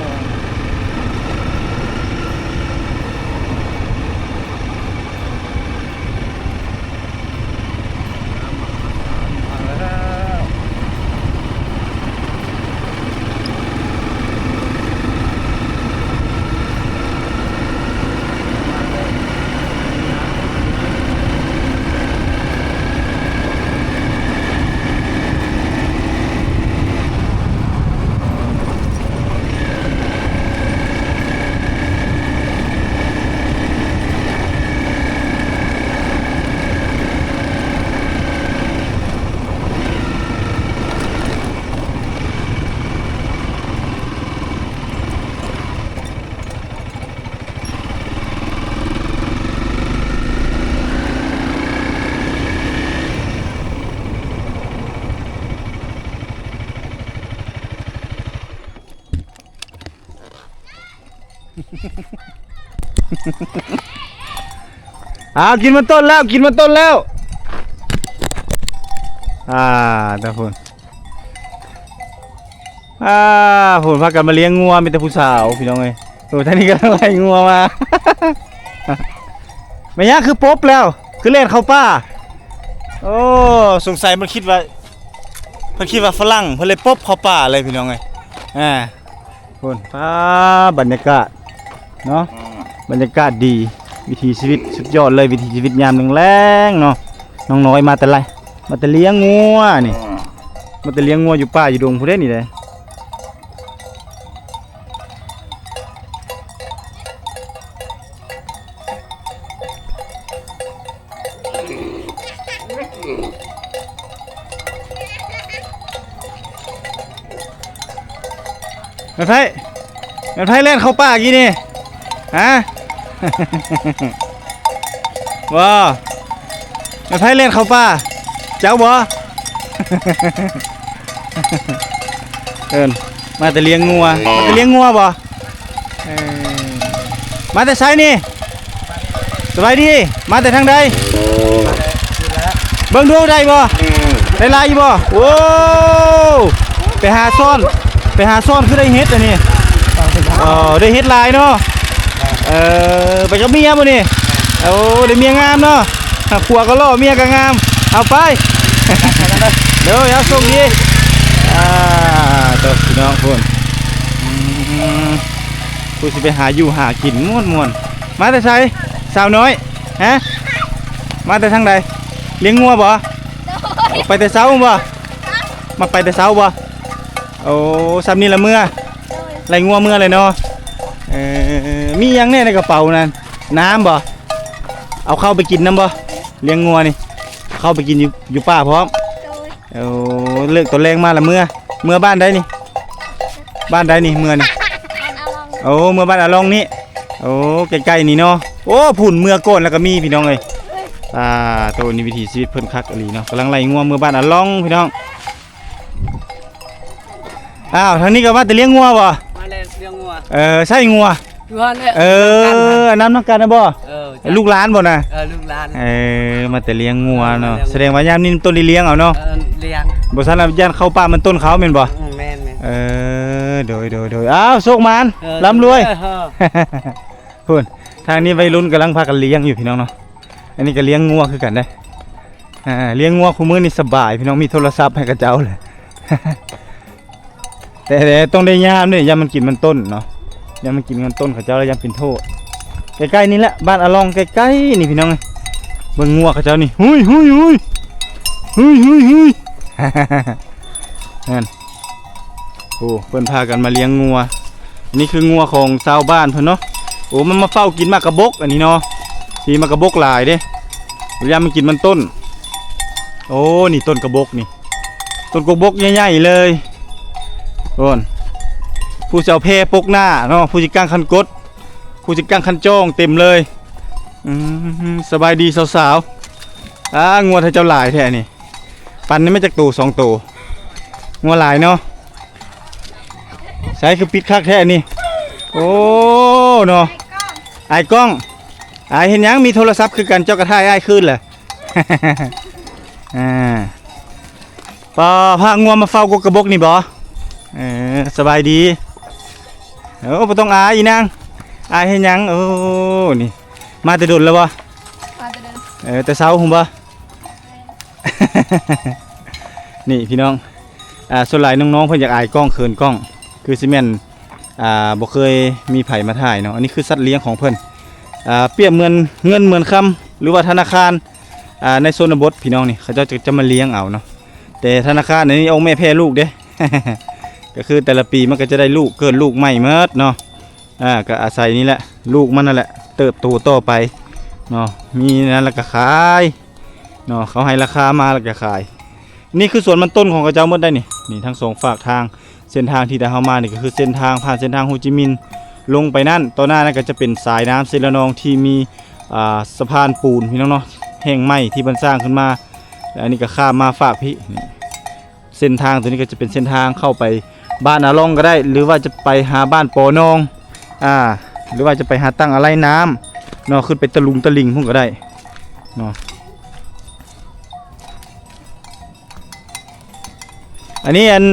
ເ ອ້າວ ກິນມັນຕົ້ນແລ້ວ ກິນມັນຕົ້ນແລ້ວ. ອ່າ ຕາພຸ້ນ ອ່າ ພຸ້ນ ພາກັນມາລ້ຽງງົວ ມີແຕ່ຜູ້ສາວ ພີ່ນ້ອງເອີຍ. ໂອ້ ທາງນີ້ກຳລັງໄລ່ງົວມາ. ແມ່ນຫຍັງຄືປົບແລ້ວ ຄືແລ່ນເຂົ້າປ່າ? ໂອ້ ສົງໄສມັນຄິດວ່າ ເພິ່ນຄິດວ່າຝຣັ່ງ ເພິ່ນເລີຍປົບເຂົ້າປ່າເລີຍ ພີ່ນ້ອງເອີຍ. ອ່າ ພຸ້ນ ຟ້າ ບັນຍາກາດເນາະ ບັນຍາກາດດີ ວິຖີຊີວິດສຸດຍອດເລີຍ ວິຖີຊີວິດຍາມແລງໆເນາະ. ນ້ອງນ້ອຍມາແຕ່ໄລ ມາແຕ່ລ້ຽງງົວນີ້ ມາແຕ່ລ້ຽງງົວຢູ່ປ່າຢູ່ດົງພຸ້ນເດ້ນີ້ເດ້. ແມ່ນໃຜ ແມ່ນໃຜແລ່ນເຂົ້າປ່າກີ້ນີ້ ຮະ? ບໍ່ ແມ່ນໃຜແລ່ນເຂົ້າປ່າ ເຈົ້າບໍ່? ເອີ້ນ ມາແຕ່ລ້ຽງງົວ ມາແຕ່ລ້ຽງງົວບໍ່? ເອີ ມາແຕ່ໃສນີ້? ສະບາຍດີ ມາແຕ່ທາງໃດ? ເບິ່ງດູໄດ້ບໍ່? ໄດ້ຫຼາຍຢູ່ບໍ່? ໂອ້ ໄປຫາຊ້ອນ ໄປຫາຊ້ອນຄືໄດ້ເຫັດອັນນີ້. ເອີ ໄດ້ເຫັດຫຼາຍເນາະ. ເອີ ໄປກັບເມຍບໍ່ນີ້? ໂອ້ ໄດ້ເມຍງາມເນາະ. ຜົວກໍຫຼໍ່ ເມຍກໍງາມ ເອົາໄປ. ໂດຍ ເອົາ ໂຊກດີ. ອ່າ ໂຕ ພີ່ນ້ອງພຸ້ນ ອືມ ຜູ້ຊິໄປຫາຢູ່ຫາກິນມ່ວນໆ. ມາແຕ່ໃສ ສາວນ້ອຍ? ຮະ ມາແຕ່ທາງໃດ? ລ້ຽງງົວບໍ່? ໂດຍ ໄປແຕ່ເຊົ້າບໍ່? ມັກໄປແຕ່ເຊົ້າບໍ່? ໂອ້ ຊ່ຳນີ້ລະເມືອ ໂດຍ ໄລ່ງົວເມືອເລີຍເນາະ. ເອີ ມີຫຍັງແດ່ໃນກະເປົານັ້ນ? ນ້ຳບໍ່? ເອົາເຂົ້າໄປກິນນຳບໍ່? ລ້ຽງງົວນີ້ ເຂົ້າໄປກິນຢູ່ ຢູ່ປ່າພ້ອມ. ໂດຍ ໂອ້ ເລີກຕອນແລງມາລະເມືອ. ເມືອບ້ານໃດນີ້? ບ້ານໃດນີ້ເມືອນີ້? ບ້ານອາລອງ. ໂອ້ ເມືອບ້ານອາລອງນີ້. ໂອ້ ໃກ້ໆນີ້ເນາະ. ໂອ້ ພຸ້ນເມືອກ່ອນລະກະມີ ພີ່ນ້ອງເອີຍ. ອ່າ ໂຕນີ້ວິຖີຊີວິດເພິ່ນຄັກອີ່ຫຼີເນາະ ກຳລັງໄລ່ງົວເມືອບ້ານອາລອງ ພີ່ນ້ອງ. ອ້າວ ທາງນີ້ກໍມາແຕ່ລ້ຽງງົວບໍ່? ມາແລ້ວລ້ຽງງົວ. ເອີ ໃຊ້ງົວ ຢູ່ຫັ້ນແຫຼະ. ເອີ ນຳກັນຫັ້ນນະບໍ່? ເອີ ລູກຫຼານບໍ່ນະ? ເອີ ລູກຫຼານ. ເອີ ມາແຕ່ລ້ຽງງົວເນາະ. ເອີ ສະແດງວ່າຍາມນີ້ມັນຕົ້ນໄດ້ລ້ຽງເອົາເນາະ. ເອີ ລ້ຽງ ບໍ່ຊັ້ນລະຢ້ານເຂົ້າປ່າມັນຕົ້ນເຂົາແມ່ນບໍ່? ອືມ ແມ່ນໆ. ເອີ ໂດຍໆໆ. ອ້າວ ໂຊກໝານ ເອີ ລ່ຳລວຍ. ເອີ ພຸ້ນ ທາງນີ້ໄວລຸ້ນກຳລັງພາກັນລ້ຽງຢູ່ ພີ່ນ້ອງເນາະ. ອັນນີ້ກໍລ້ຽງງົວຄືກັນເດ້. ອ່າ ລ້ຽງງົວຄູ່ມື້ນີ້ສະບາຍ ພີ່ນ້ອງ ມີໂທລະສັບໃຫ້ເຂົາເຈົ້າເລີຍ. ແຕ່ ແຕ່ຕ້ອງໄດ້ຍາມເດ້ ຢ້ານມັນກິນມັນຕົ້ນເນາະ ຢ້ານມັນກິນມັນຕົ້ນເຂົາເຈົ້າ ແລ້ວຢ້ານເປັນໂທດ. ໃກ້ໆນີ້ແຫຼະ ບ້ານອາລອງໃກ້ໆນີ້ ພີ່ນ້ອງເອີຍ. ເບິ່ງງົວເຂົາເຈົ້ານີ້ ຫຸຍໆໆ ຫຸຍໆໆ. ນັ້ນ ໂອ້ ເພິ່ນພາກັນມາລ້ຽງງົວ. ອັນນີ້ຄືງົວຂອງຊາວບ້ານເພິ່ນເນາະ. ໂອ້ ມັນມາເຝົ້າກິນໝາກກະບົກອັນນີ້ເນາະ. ທີ່ໝາກກະບົກຫຼາຍເດ້ ຢ້ານມັນກິນມັນຕົ້ນ. ໂອ້ ນີ້ຕົ້ນກະບົກນີ້ ຕົ້ນກະບົກໃຫຍ່ໆເລີຍ. ໂອ້ນ ຜູ້ຊິເອົາແພປົກໜ້າເນາະ ຜູ້ຊິກາງຄັນກົດ ຜູ້ຊິກາງຄັນຈອງເຕັມເລີຍ. ອືມ ສະບາຍດີສາວໆ. ອ້າ ງົວເຂົາເຈົ້າຫຼາຍແທ້ນີ້. ປັ່ນນີ້ແມ່ນຈັກໂຕ ສອງໂຕ ງົວຫຼາຍເນາະ. ໃສຄືປິດຄັກແທ້ນີ້. ໂອ້ ເນາະ ອາຍກ້ອງ ອາຍເຮັດຫຍັງ? ມີໂທລະສັບຄືກັນ ເຈົ້າກໍຖ່າຍອ້າຍຄືນແຫຼະ. ອ່າ ປ້າ ພາງົວມາເຝົ້າກົກກະບົກນີ້ບໍ? ເອີ ສະບາຍດີ. ໂອ້ ບໍ່ຕ້ອງອາຍອີນາງ ອາຍເຮັດຫຍັງ? ໂອ້ ນີ້ ມາແຕ່ດົນແລ້ວບໍ? ມາແຕ່ດົນ. ເອີ ແຕ່ເຊົ້າພຸ້ນບໍ? ນີ້ພີ່ນ້ອງ ອ່າ ສ່ວນຫຼາຍນ້ອງໆເພິ່ນຢາກອາຍກ້ອງ ເຂີນກ້ອງ ຄືຊິແມ່ນ ອ່າ ບໍ່ເຄີຍມີໃຜມາຖ່າຍເນາະ. ອັນນີ້ຄືສັດລ້ຽງຂອງເພິ່ນ ອ່າ ປຽບເໝືອນເງິນເໝືອນຄຳ ຫຼືວ່າທະນາຄານ ອ່າ ໃນຊົນນະບົດ ພີ່ນ້ອງ ນີ້ ເຂົາເຈົ້າຈະ ຈະມາລ້ຽງເອົາເນາະ. ແຕ່ທະນາຄານອັນນີ້ອອກແມ່ແຜ່ລູກເດ້ ກໍຄືແຕ່ລະປີມັນກໍຈະໄດ້ລູກ ເກີດລູກໃໝ່ໝົດເນາະ. ອ່າ ກໍອາໄສນີ້ແຫຼະ ລູກມັນນັ້ນແຫຼະເຕີບໂຕຕໍ່ໄປເນາະ. ມີນັ້ນແລ້ວກໍຂາຍເນາະ ເຂົາໃຫ້ລາຄາມາແລ້ວກໍຂາຍ. ນີ້ຄືສວນມັນຕົ້ນຂອງເຂົາເຈົ້າໝົດໄດ໋ນີ້. ນີ້ທັງສອງຟາກທາງ ເສັ້ນທາງທີ່ໄດ້ເຮົາມານີ້ກໍຄືເສັ້ນທາງ ຜ່ານເສັ້ນທາງໂຮຈິມິນລົງໄປນັ້ນ. ຕໍ່ໜ້ານັ້ນກໍຈະເປັນສາຍນ້ຳເຊລະນອງທີ່ມີ ອ່າ ສະພານປູນ ພີ່ນ້ອງເນາະ ແຫ່ງໃໝ່ທີ່ເພິ່ນສ້າງຂຶ້ນມາ. ແລະ ອັນນີ້ກໍຂ້າມມາຟາກພີ້ ນີ້ ເສັ້ນທາງໂຕນີ້ກໍຈະເປັນເສັ້ນທາງເຂົ້າໄປບ້ານອາລ່ອງກໍໄດ້ ຫຼືວ່າຈະໄປຫາບ້ານປໍໜອງ ອ່າ ຫຼືວ່າຈະໄປຫາຕັ້ງອາໄລນ້ຳເນາະ ຂຶ້ນໄປຕະລຸງຕະລິງພຸ້ນກໍໄດ້. ເນາະ. ອັນນີ້ ອັນ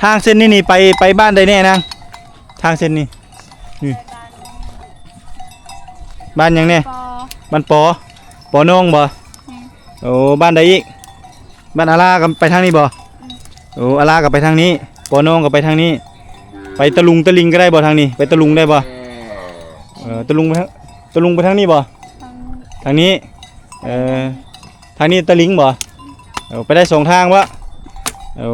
ທາງເສັ້ນນີ້ນີ້ໄປ ໄປບ້ານໃດແດ່ນາງ? ທາງເສັ້ນນີ້ ນີ້ ບ້ານຫຍັງແດ່? ປ ບ້ານປ ປ ໜອງບໍ່? ແມ່ນ. ໂອ້ ບ້ານໃດອີກ? ບ້ານອາລາກໍໄປທາງນີ້ບໍ່? ອືມ. ໂອ້ ອາລາກໍໄປທາງນີ້ ປ ໜອງກໍໄປທາງນີ້. ໄປຕະລຸງຕະລິງກໍໄດ້ບໍ່ທາງນີ້? ໄປຕະລຸງໄດ້ບໍ່? ເອີ ຕະລຸງໄປທາງ ຕະລຸງໄປທາງນີ້ບໍ່? ທາງນີ້. ທາງນີ້ ເອີ ທາງນີ້ຕະລິງບໍ່? ເອີ ໄປໄດ້ສອງທາງບໍ່? ໂອ້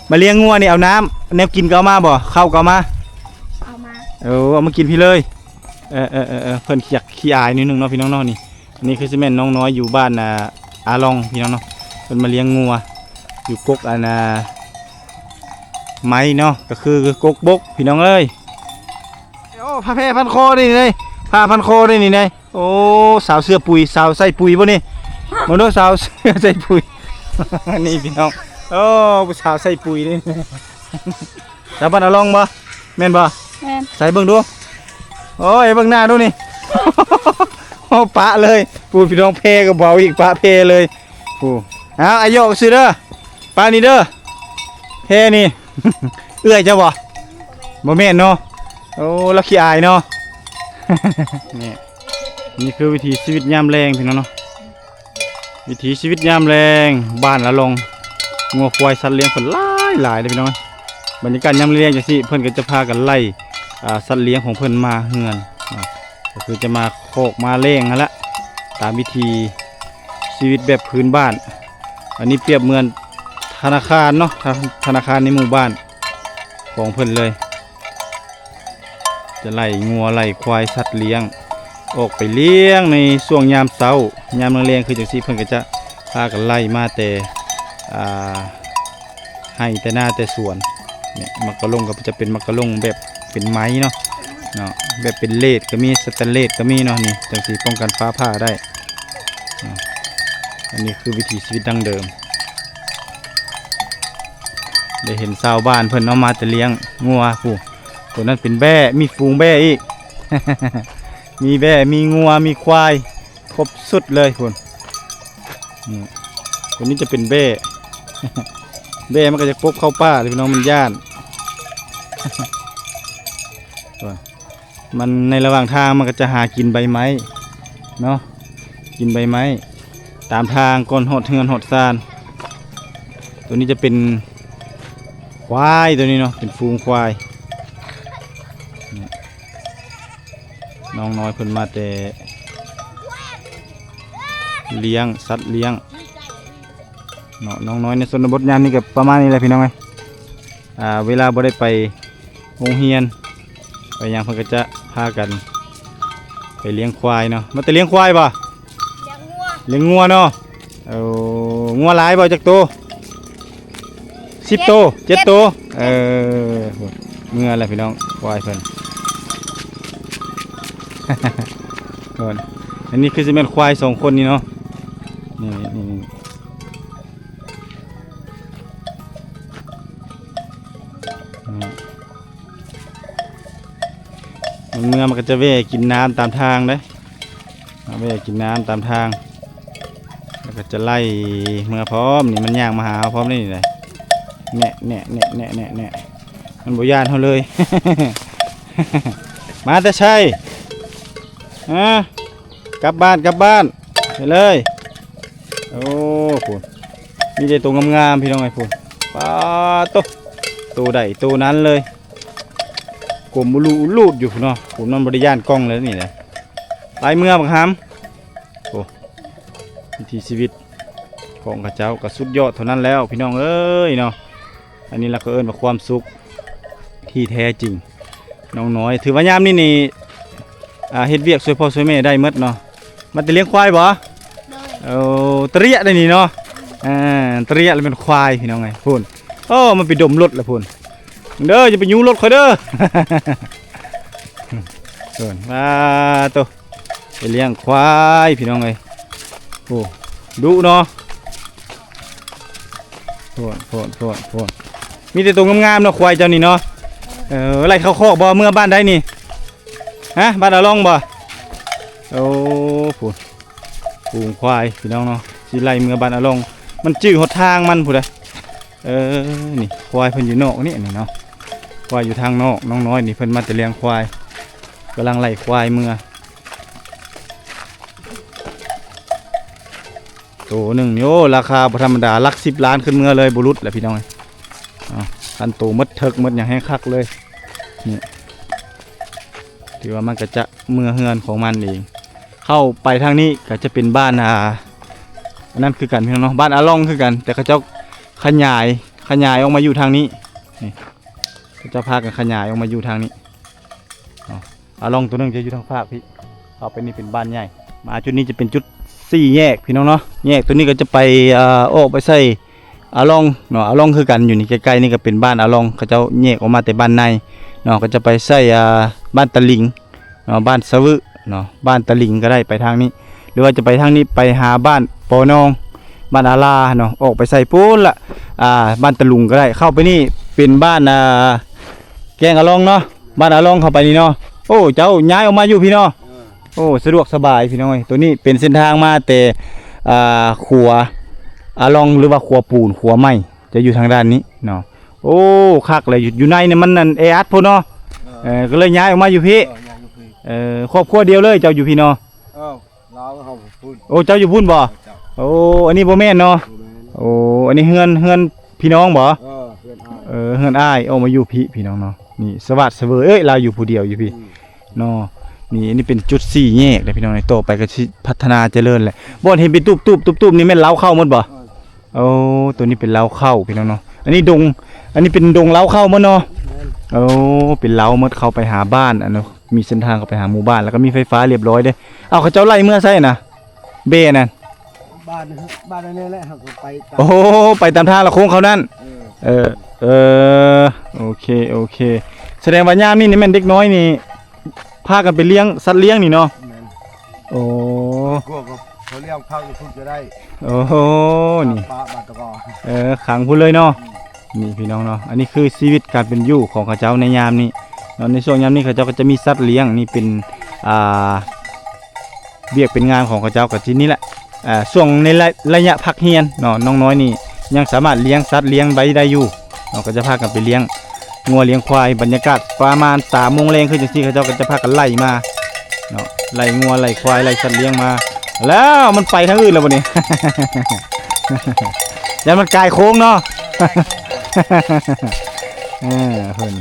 ມາລ້ຽງງົວນີ້ເອົານ້ຳແນວກິນກໍເອົາມາບໍ່? ເຂົ້າກໍເອົາມາ? ເອົາມາ. ເອີ ເອົາມາກິນພີ້ເລີຍ. ເອີ ເອີ ເອີ ເອີ ເພິ່ນຢາກຂີ້ອາຍໜ້ອຍໜຶ່ງເນາະ ພີ່ນ້ອງເນາະ. ນີ້ ນີ້ຄືຊິແມ່ນນ້ອງນ້ອຍຢູ່ບ້ານ ອ່າ ອາລ່ອງ ພີ່ນ້ອງເນາະ. ເພິ່ນມາລ້ຽງງົວຢູ່ກົກ ອັນ ອ່າ ໄມ້ເນາະ ກໍຄືກົກບົກ ພີ່ນ້ອງເອີຍ. ໂອ້ ຜ້າແພພັນຄໍນີ້ເດ້ ຜ້າພັນຄໍນີ້ນີ້ເດ້. ໂອ້ ສາວເສື້ອປຸຍ ສາວໃສ່ປຸຍບໍ່ນີ້? ເບິ່ງດູ ສາວເສື້ອໃສ່ປຸຍ ນີ້ພີ່ນ້ອງ. ໂອ້ ຜູ້ສາວໃສ່ປຸຍນີ້ ສາວບ້ານອາລ່ອງບໍ່? ແມ່ນບໍ່? ແມ່ນ. ໃສ່ເບິ່ງດູ. ໂອ້ຍ ເບິ່ງໜ້າດູນີ້ ໂອ້ ປະເລີຍ. ຜູ້ ພີ່ນ້ອງ ແພກໍບໍ່ເອົາອີກ ປະແພເລີຍ. ຜູ້ ເອົາ ອາຍົຊື່ເດີ ປານີ້ເດີ ແພນີ້ ເອື້ອຍເຈົ້າບໍ່? ບໍ່ແມ່ນເນາະ. ໂອ້ ລາວຂີ້ອາຍເນາະ. ນີ້ ນີ້ຄືວິຖີຊີວິດຍາມແລງ ພີ່ນ້ອງເນາະ. ວິຖີຊີວິດຍາມແລງ ບ້ານລະລ່ອງ ງົວຄວາຍ ສັດລ້ຽງເພິ່ນຫຼາຍໆເດ້ ພີ່ນ້ອງ. ບັນຍາກາດຍາມແລງຈັ່ງຊີ້ ເພິ່ນກໍຈະພາກັນໄລ່ ອ່າ ສັດລ້ຽງຂອງເພິ່ນມາເຮືອນເນາະ. ກໍຄືຈະມາຄອກມາແລ້ງຫັ້ນລະ ຕາມວິຖີຊີວິດແບບພື້ນບ້ານ. ອັນນີ້ປຽບເໝືອນທະນາຄານເນາະ ທະ ທະນາຄານໃນໝູ່ບ້ານຂອງເພິ່ນເລີຍ. ຈະໄລ່ງົວໄລ່ຄວາຍສັດລ້ຽງອອກໄປລ້ຽງໃນຊ່ວງຍາມເຊົ້າ. ຍາມແລງໆຄືຈັ່ງຊີ້ ເພິ່ນກໍຈະພາກັນໄລ່ມາແຕ່ ອ່າ ໄຮ່ແຕ່ນາແຕ່ສວນ. ນີ້ ໝາກກະລົງກໍຈະເປັນໝາກກະລົງແບບເປັນໄມ້ເນາະ ເນາະ ແບບເປັນເລດກໍມີ ສະແຕນເລດກໍມີເນາະ. ນີ້ ຈັ່ງຊີ້ປ້ອງກັນຟ້າຜ່າໄດ້ເນາະ. ອັນນີ້ຄືວິຖີຊີວິດດັ້ງເດີມ. ໄດ້ເຫັນຊາວບ້ານເພິ່ນເນາະ ມາແຕ່ລ້ຽງງົວ. ຜູ້ ຕົວນັ້ນເປັນແບ້ ມີຝູງແບ້ອີກ ມີແບ້ ມີງົວ ມີຄວາຍ ຄົບຊຸດເລີຍພຸ້ນ. ນີ້ ຕົວນີ້ຈະເປັນແບ້ ແບ້ມັນກໍຈະປົບເຂົ້າປ່າເລີຍ ພີ່ນ້ອງ ມັນຢ້ານ. ມັນໃນລະຫວ່າງທາງມັນກໍຈະຫາກິນໃບໄມ້ເນາະ ກິນໃບໄມ້ຕາມທາງກ່ອນຮອດເຮືອນຮອດຊານ. ຕົວນີ້ຈະເປັນຄວາຍ ຕົວນີ້ເນາະ ເປັນຝູງຄວາຍ. ນ້ອງນ້ອຍເພິ່ນມາແຕ່ລ້ຽງສັດລ້ຽງເນາະ. ນ້ອງນ້ອຍໃນຊົນນະບົດຍາມນີ້ກໍປະມານນີ້ແຫຼະ ພີ່ນ້ອງເອີຍ. ອ່າ ເວລາບໍ່ໄດ້ໄປໂຮງຮຽນໄປຫຍັງ ເພິ່ນກໍຈະພາກັນໄປລ້ຽງຄວາຍເນາະ. ມາແຕ່ລ້ຽງຄວາຍບໍ່? ລ້ຽງງົວ ລ້ຽງງົວເນາະ. ໂອ້ ງົວຫຼາຍບໍ່? ຈັກໂຕ? ສິບໂຕ ເຈັດໂຕ. ເອີ ເມືອແລ້ວພີ່ນ້ອງ ຄວາຍເພິ່ນ. ອັນນີ້ຄືຊິແມ່ນຄວາຍສອງຄົນນີ້ເນາະ. ນີ້ ນີ້ ນີ້ ມັນເມືອ ມັນກໍຈະແວ່ກິນນ້ຳຕາມທາງເດ້ ມາແວ່ກິນນ້ຳຕາມທາງ ແລ້ວກໍຈະໄລ່ເມືອພ້ອມ. ນີ້ມັນຍ່າງມາຫາເຮົາພ້ອມເດ້ນີ້ນະ. ແນະ ແນະ ແນະ ແນະ ແນະ ມັນບໍ່ຢ້ານເຮົາເລີຍ. ມາແຕ່ໃສ? ຮະ? ກັບບ້ານ ກັບບ້ານ ໄປເລີຍ. ໂອ້ ພຸ້ນ ມີແຕ່ໂຕງາມໆ ພີ່ນ້ອງເອີຍ ພຸ້ນ. ປາໂຕ ໂຕໃດໂຕນັ້ນເລີຍ ກົມອຸລຸອຸລຸດຢູ່ພຸ້ນເນາະ. ພຸ້ນ ມັນບໍ່ໄດ້ຢ້ານກ້ອງເລີຍນີ້ນະ. ໄປເມືອບັກຫຳ. ໂອ້ ວິຖີຊີວິດຂອງເຂົາເຈົ້າກໍສຸດຍອດເທົ່ານັ້ນແລ້ວ ພີ່ນ້ອງເອີຍເນາະ. ອັນນີ້ລະກໍເອີ້ນວ່າຄວາມສຸກທີ່ແທ້ຈິງ. ນ້ອງນ້ອຍ ຖືວ່າຍາມນີ້ນີ້ ອ່າ ເຮັດວຽກຊ່ວຍພໍ່ຊ່ວຍແມ່ໄດ້ໝົດເນາະ. ມາແຕ່ລ້ຽງຄວາຍບໍ່? ໂດຍ. ໂອ້ ຕະເຣຍໄດ໋ນີ້ເນາະ. ອ່າ ຕະເຣຍລະແມ່ນຄວາຍ ພີ່ນ້ອງເອີຍ ພຸ້ນ. ໂອ້ ມັນໄປດົມລົດລະພຸ້ນ. ເດີ ຢ່າໄປຍູ້ລົດຂ້ອຍເດີ. ພຸ້ນ ປາໂຕ ໄປລ້ຽງຄວາຍ ພີ່ນ້ອງເອີຍ. ໂອ້ ດຸເນາະ. ໂພດ ໂພດ ໂພດ ໂພດ. ມີແຕ່ໂຕງາມໆເນາະ ຄວາຍເຈົ້ານີ້ເນາະ. ເອີ ໄລ່ເຂົ້າຄອກບໍ່? ເມືອບ້ານໃດນີ້? ຮະ? ບ້ານອາລ່ອງບໍ່? ໂອ້ ພຸ້ນ. ຝູງຄວາຍພີ່ນ້ອງເນາະ ຊິໄລ່ເມືອບ້ານອາລ່ອງ ມັນຈື່ຫົນທາງມັນພຸ້ນໃດ໋. ເອີ ນີ້ຄວາຍເພິ່ນຢູ່ນອກນີ້ ນີ້ເນາະ ຄວາຍຢູ່ທາງນອກ. ນ້ອງນ້ອຍນີ້ເພິ່ນມາແຕ່ລ້ຽງຄວາຍ ກຳລັງໄລ່ຄວາຍເມືອ. ໂຕໜຶ່ງນີ້ ໂອ້ ລາຄາບໍ່ທຳມະດາ ຫຼັກສິບລ້ານຂຶ້ນເມືອເລີຍ ບໍ່ຫຼຸດແຫຼະພີ່ນ້ອງເອີຍ. ເອົາ ຄັນໂຕໝົດເຖິກໝົດຫຍັງແຮງຄັກເລີຍ. ນີ້ ຖືວ່າມັນກໍຈະເມືອເຮືອນຂອງມັນເອງ. ເຂົ້າໄປທາງນີ້ກໍຈະເປັນບ້ານ ອ່າ ອັນນັ້ນຄືກັນພີ່ນ້ອງເນາະ ບ້ານອາລ່ອງຄືກັນ ແຕ່ເຂົາເຈົ້າຂະຫຍາຍ ຂະຫຍາຍອອກມາຢູ່ທາງນີ້. ນີ້ ເຂົາເຈົ້າພາກັນຂະຫຍາຍອອກມາຢູ່ທາງນີ້ເນາະ. ອາລ່ອງໂຕໜຶ່ງຈະຢູ່ທາງຟາກພີ້ ເຂົ້າໄປນີ້ເປັນບ້ານໃຫຍ່. ມາຈຸດນີ້ຈະເປັນຈຸດສີ່ແຍກພີ່ນ້ອງເນາະ. ແຍກໂຕນີ້ກໍຈະໄປ ເອີ ອອກໄປໃສ່ອາລ່ອງເນາະ ອາລ່ອງຄືກັນ. ຢູ່ນີ້ໃກ້ໆນີ້ກໍເປັນບ້ານອາລ່ອງ ເຂົາເຈົ້າແຍກອອກມາແຕ່ບ້ານໃນເນາະ ກໍຈະໄປໃສ່ ອ່າ ບ້ານຕະລິງເນາະ ບ້ານສະວຶເນາະ ບ້ານຕະລິງກໍໄດ້ ໄປທາງນີ້ ຫຼືວ່າຈະໄປທາງນີ້ໄປຫາບ້ານປໍນອງ ບ້ານອາລາເນາະ ອອກໄປໃສ່ພຸ້ນລະ ອ່າ ບ້ານຕະລຸງກໍໄດ້. ເຂົ້າໄປນີ້ເປັນບ້ານ ອ່າ ແກ້ງອາລ່ອງເນາະ ບ້ານອາລ່ອງເຂົ້າໄປນີ້ເນາະ. ໂອ້ ເຈົ້າຍ້າຍອອກມາຢູ່ພີ້ເນາະ. ເອີ ໂອ້ ສະດວກສະບາຍພີ່ນ້ອງເອີຍ. ໂຕນີ້ເປັນເສັ້ນທາງມາແຕ່ ອ່າ ຂົວອາລ່ອງ ຫຼືວ່າຂົວປູນ ຂົວໄມ້ ຈະຢູ່ທາງດ້ານນີ້ເນາະ. ໂອ້ ຄັກເລີຍ ຢູ່ ຢູ່ໃນນີ້ມັນອັນແອອັດໂພດເນາະ. ເອີ ເອີ ກໍເລີຍຍ້າຍອອກມາຢູ່ພີ້. ເອີ ຍ້າຍຢູ່ພີ້. ເອີ ຄອບຄົວດຽວເລີຍເຈົ້າຢູ່ພີ້ເນາະ. ເອີ ລາວເຮົາພຸ້ນ. ໂອ້ ເຈົ້າຢູ່ພຸ້ນບໍ? ເຈົ້າ. ໂອ້ ອັນນີ້ບໍ່ແມ່ນເນາະ. ບໍ່ແມ່ນ. ໂອ້ ອັນນີ້ເຮືອນ ເຮືອນພີ່ນ້ອງບໍ? ເອີ ເຮືອນອ້າຍ. ເອີ ເຮືອນອ້າຍ ອອກມາຢູ່ພີ້ພີ່ນ້ອງເນາະ. ນີ້ສະຫວັດສະເຫວີຍ ເອີຍ ລາວຢູ່ຜູ້ດຽວຢູ່ພີ້ ອືມ ເນາະ. ນີ້ ອັນນີ້ເປັນຈຸດສີ່ແຍກເດ້ພີ່ນ້ອງ ຕໍ່ໄປກໍຊິພັດທະນາຈະເລີນແຫຼະ. ບ່ອນເຫັນເປັນຕູບໆ ຕູບໆນີ້ແມ່ນເລົ້າເຂົ້າໝົດບໍ? ເອີ ໂອ້ ໂຕນີ້ເປັນເລົ້າເຂົ້າພີ່ນ້ອງເນາະ. ອັນນີ້ດົງ ອັນນີ້ເປັນດົງເລົ້າເຂົ້າໝົດເນາະ. ແມ່ນ. ໂອ້ ເປັນເລົ້າໝົດ ເຂົ້າໄປຫາບ້ານ ອັນນັ້ນ ມີເສັ້ນທາງເຂົ້າໄປຫາໝູ່ບ້ານ ແລ້ວກໍມີໄຟຟ້າລຽບຮ້ອຍເດ້. ເອົາ ເຂົາເຈົ້າໄລ່ເມືອໃສນະ ເບ້ນັ້ນ? ບ້ານ ບ້ານອັນນີ້ແຫຼະ ເຮົາກໍໄປຕາມ ໂອ້ ໄປຕາມທາງລະໂຄ້ງເຂົ້ານັ້ນ. ເອີ ເອີ ເອີ ໂອເຄ ໂອເຄ. ສະແດງວ່າຍາມນີ້ນີ້ແມ່ນເດັກນ້ອຍນີ້ ພາກັນໄປລ້ຽງສັດລ້ຽງນີ້ເນາະ. ແມ່ນ. ໂອ້ ພວກເຂົາລ້ຽງຜັກຢູ່ພຸ້ນກໍໄດ້. ໂອ້ໂຫ ນີ້ ປ່າບ້ານຕະກອ ເອີ ຂັງພຸ້ນເລີຍເນາະ. ອືມ ນີ້ພີ່ນ້ອງເນາະ ອັນນີ້ຄືຊີວິດການເປັນຢູ່ຂອງເຂົາເຈົ້າໃນຍາມນີ້ເນາະ. ໃນຊ່ວງຍາມນີ້ເຂົາເຈົ້າກໍຈະມີສັດລ້ຽງ ນີ້ເປັນ ອ່າ ວຽກເປັນງານຂອງເຂົາເຈົ້າກໍທີ່ນີ້ແຫຼະ. ອ່າ ຊ່ວງໃນໄລ ໄລຍະພັກຮຽນເນາະ ນ້ອງນ້ອຍນີ້ຍັງສາມາດລ້ຽງສັດລ້ຽງໄວ້ໄດ້ຢູ່ເນາະ ກໍຈະພາກັນໄປລ້ຽງງົວລ້ຽງຄວາຍ. ບັນຍາກາດປະມານສາມໂມງແລງຄືຈັ່ງຊີ້ ເຂົາເຈົ້າກໍຈະພາກັນໄລ່ມາເນາະ ໄລ່ງົວໄລ່ຄວາຍໄລ່ສັດລ້ຽງມາ. ແລ້ວມັນໄປທາງອື່ນແລ້ວບັດນີ້ ຢ້ານມັນກາຍໂຄ້ງເນາະ. ເອີ ເພິ່ນ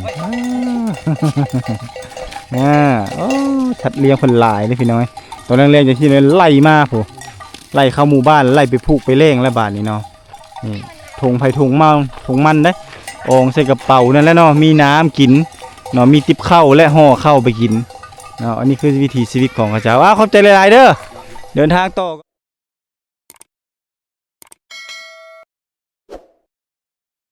ອ່າ ໂອ້ ສັດລ້ຽງເພິ່ນຫຼາຍເດ້ພີ່ນ້ອງເອີຍ. ຕອນແລງໆ ຈັ່ງຊີ້ເລີຍ ໄລ່ມາພຸ້ນ ໄລ່ເຂົ້າໝູ່ບ້ານ ໄລ່ໄປຜູກໄປແລ້ງແລ້ວບາດນີ້ເນາະ. ນີ້ ຖົງໃຜຖົງມາ ຖົງມັນເດ້ ອອງໃສ່ກະເປົານັ້ນແຫຼະເນາະ. ມີນ້ຳກິນເນາະ ມີຕິບເຂົ້າ ແລະ ຫໍ່ເຂົ້າໄປກິນເນາະ. ອັນນີ້ຄືວິຖີຊີວິດຂອງເຂົາເຈົ້າ. ອ້າວ ຂອບໃຈຫຼາຍໆເດີ ເດີນທາງຕໍ່.